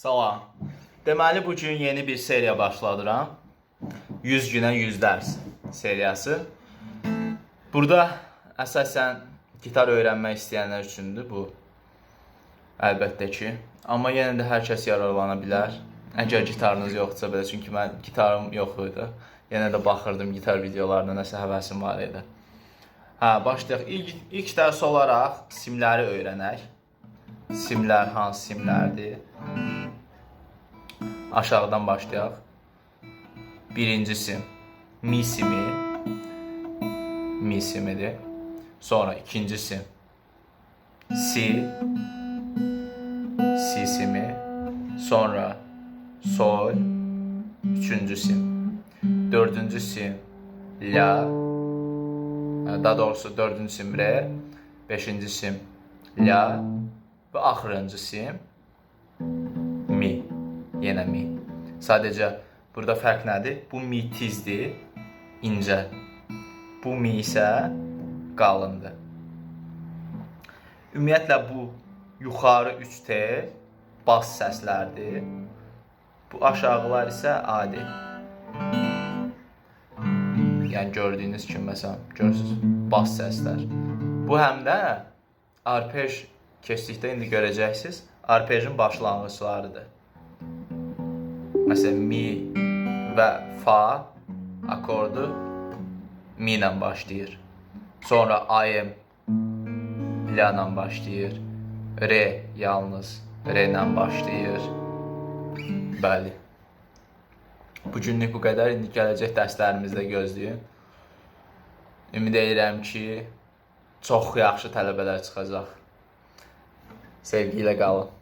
Salam. Deməli bu gün yeni bir seriya başladıram. 100 günə 100 dərs seriyası. Burada əsasən gitar öyrənmək istəyənlər üçündür bu. Əlbəttə ki. Amma yenə də hər kəs yararlana bilər. Əgər gitarınız yoxdursa belə, çünki mən gitarım yox idi. Yenə də baxırdım gitar videolarına, nəsə həvəsim var idi. Hə, başlayaq. İlk dərs olaraq simləri öyrənək. Simlər hansı simlərdir? Aşağıdan başlayaq. Birinci sim mi simi. Mi simidir. Sonra ikinci sim si. Si simi. Sonra sol. Üçüncü sim. Dördüncü sim la. Daha doğrusu dördüncü sim re. Beşinci sim la. Və axırıncı sim mi. Yenə mi. Sadəcə burada fərq nədir? Bu mi tizdir, incə. Bu mi isə qalındır. Ümumiyyətlə bu yuxarı 3 tel bas səslərdir. Bu aşağılar isə adi. Yəni gördüyünüz kimi məsələn, görürsüz, bas səslər. Bu həm də arpej keçdikdə indi görəcəksiniz, arpejin başlanğıclarıdır. Məsələn, mi və fa akordu mi ilə başlayır. Sonra AM la ilə başlayır. Re yalnız re ilə başlayır. Bəli. Bu günlük bu qədər. İndi gələcək dərslərimizdə gözləyin. Ümid edirəm ki, çox yaxşı tələbələr çıxacaq. Sevgi ilə qalın.